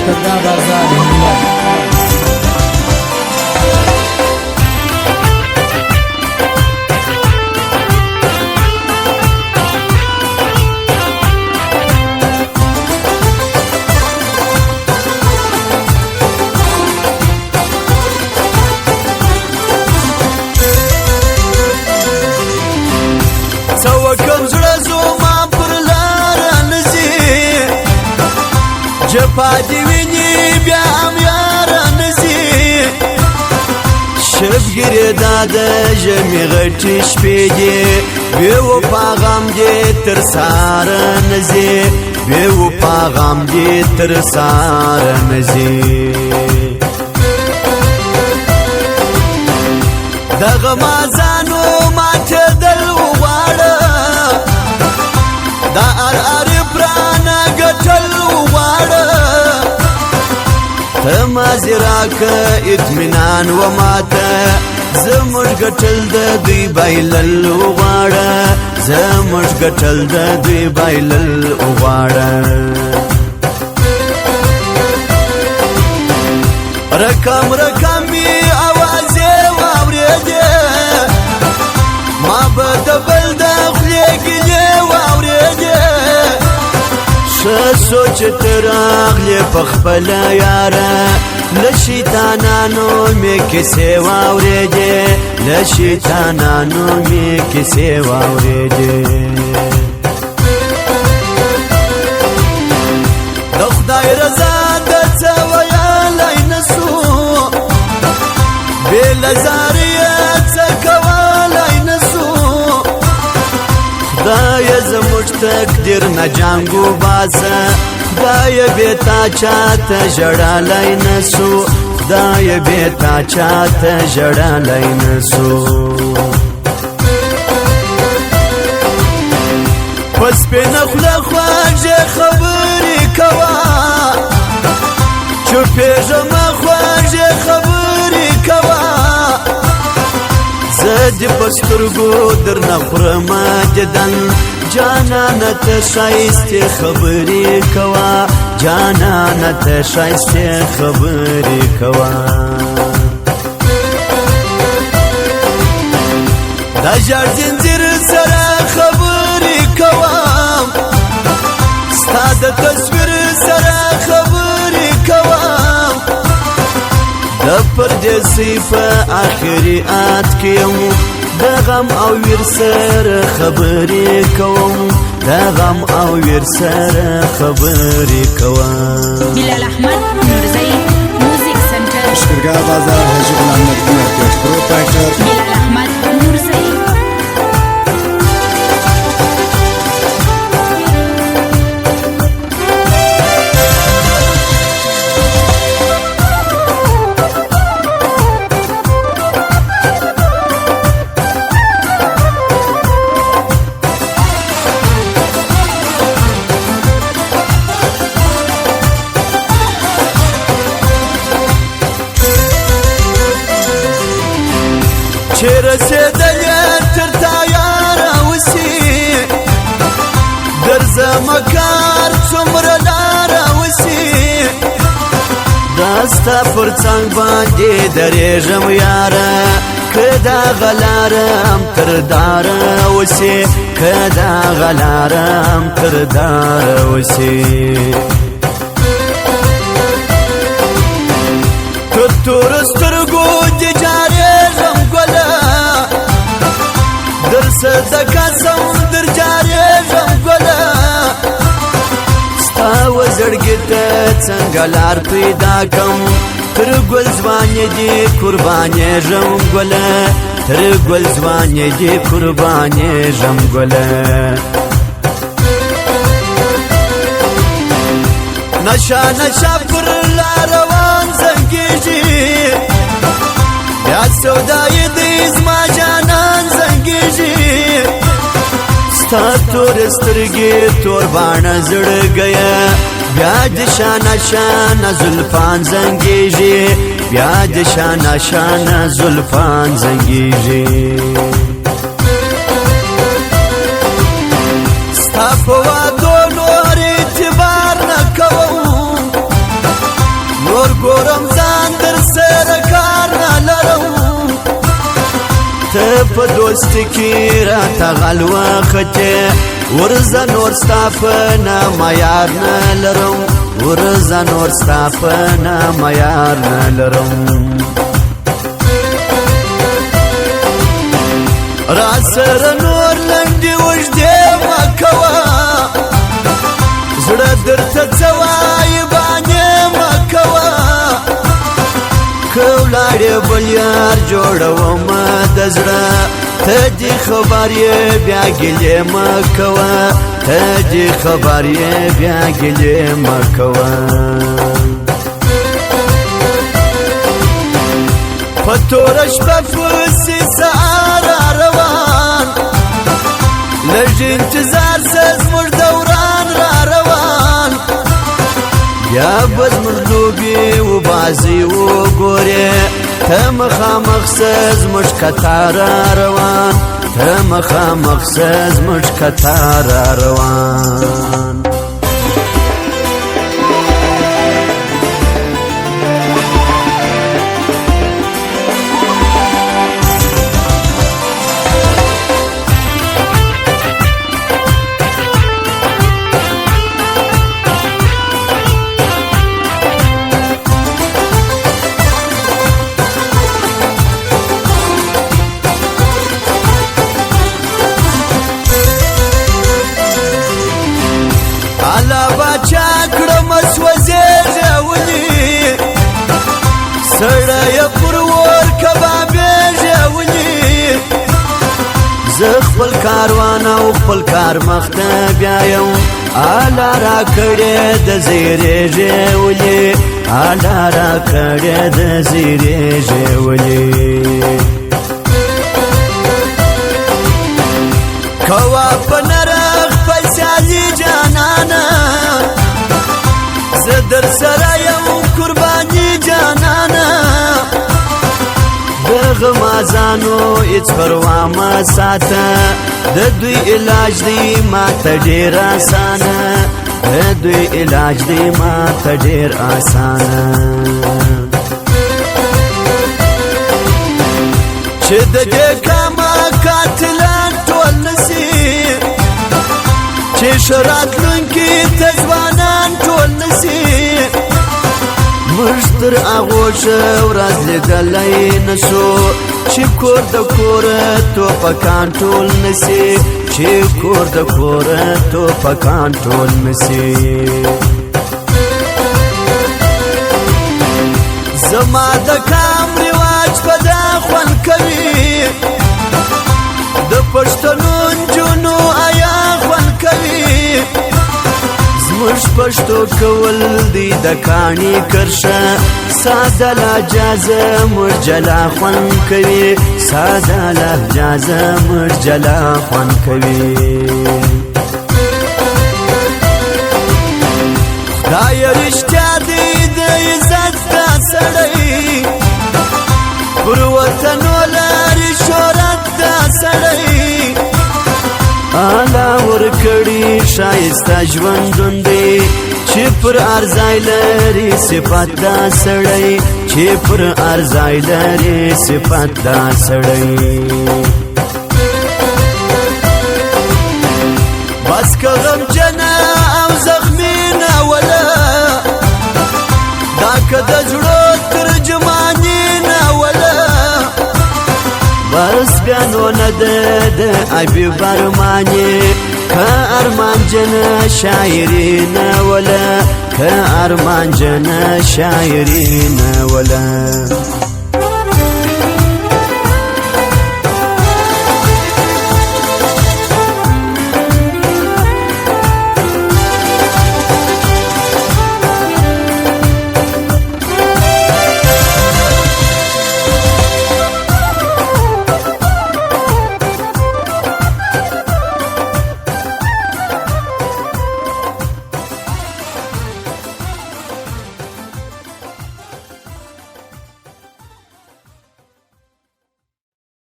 لشکرګاه بازار هلمند. جفا دی ویني بیا هم یاره نه ځي، شبګیرې دا د ژمي غټې شپې دي، بې وفا غم دې تر سهاره نه ځي، بې وفا غم دې تر سهاره نه ځي. دغه مازانو ماتېدل وغواړه، دا ار ار پرانه ګټل وغواړه، ته مازې راکه اطمینان وماته، زموږ ګټل د دوی بایلل وغواړه، زموږ ګټل د دوی بایلل وغواړه. رقم رقم مې اوازې واورېدې، ما به د بل د خولې ګیلې واورېدې، ښه سوچ ته راغلې په خپله یاره، له شیطانانو مې کیسې واورېدې، له شیطانانو مې کیسې واورېدې. د خدای رضا د څه ویلی نه سو، بې له زاریه څه کولی نه سو، خدایه زموږ تقدیر نه جنګ وباسه، خدایه بې تا چاته ژړالی نه سو، خدایه بې تا چاته ژړالی نه سو. په سپینه خوله خوږې خبرې کوه، چوپېږمه خوږې خبرې کوه، زه دې په سترګو درنه خورمه دیدن، جانانه ته ښایستې خبرې کوه، جانانه ته ښایستې خبرې کوه. د ژړ ځنځیر سره خبرې کوم، ستا د تصویر سره خبرې کوم، د پردېسۍ په آخري آت کې یم، د غم او ویر سره خبرې کوم، د غم او ویر سره خبرې کوم. بلال احمد نورزی میوزیک سنټر، لشکرګاه بازار حاجي غلام نبي مارکیټ، پروپرایټر بلال احمد نورزی. چې رسېدلې تر تا یاره وسي، درځمه کار څومره لاره وسي، دا ستا پر څنګ باندې درېږم یاره، که دا غلاره هم تر داره وسي، که دا غلاره هم تر داره وسي. تر تورو سترګو دې جارېږم ګله، در صدقه سم در جارېږم ګله، ستا و زړګي ته څنګه لار پیدا کم، تر ګل ځوانې دې قربانېږم ګله، تر ګل ځوانې دې قربانېږم ګله. نشه نشه پر لار روان زنګېږي، بیا سودایي دی زما جانان زنګېږي، ستا تورې سترګې تور باڼه زړګیه، بیا دې شانه شانه زلفان زنګېږي، بیا دې شانه شانه زلفان زنګېږي. ستا په وعدو نور اعتبار نه کوم، په دوستي کې راته غل وختې، ورځه نور ستا په نامه یار نه لرم، ورځه نور ستا په نامه یار نه لرم. را سره نور لنډې اوږدې مه کوه، زړه درته څه وایي بانې مه کوه. که ولاړې بل یار جوړومه د زړه، ته دې خبر یې بیا ګیلې مه کوه، ته دې خبر یې بیا ګیلې مه کوه. په توره شپه پسې سهار را روان، لږ انتظار څه زموږ دوران را روان. بیا به زموږ لوبې وبازي وګورې، ته مخامخ څه زموږ کتار را روان، ته مخامخ څه زموږ کتار را روان. الا باچا کړم سوځېږه ولي، سړی پر ور کبابېږه ولي. زه خپل کاروان او خپل کار مخته بیایم، الا را کړې د زیرېږې ولي، الا را کړې د زیرېږې ولي. کوا په نره خپل سیالي جانانه، زه در سره یم قرباني جانانه. د غمازانو هیڅ پروا مه ساته، د دوی علاج دی ماته ډېر اسانه، د دوی علاج دی ماته ډېر اسانه. چې د دې کامه قاتلان ټول نسي، چې ښه راتلونکي ته ځوانان ټول نسي. موږ تر هغو ښه ورځ لیدلی نه سو، چې کور د کوره ټوپکان ټول نسي، چې کور د کوره ټوپکان ټول نسي. زما د کام رواج په دا خوند کوي، د پښتنو نجونو آیا خوند کوي. زموږ پښتو کول دی د کاڼي کرښه، ساده لهجه زموږ جلا خوند کوي، ساده لهجه زموږ جلا خوند کوي. خدای رښتیا دی د عزت دا سړی، پر وطنو لري شهرت دا سړی. الا ورکړي ښایسته ژوندون دی، چې پر ارزای لري صفت دا سړی، چې پر ارزای لري صفت دا سړی. بس که غمجنه او زخمي نه وله، دا که د زړه ترجماني نه وله. بس بیا نو نه ده د ابي برماني، که ارمان جنه شاعري نه وله، که ارمان جنه شاعري نه وله.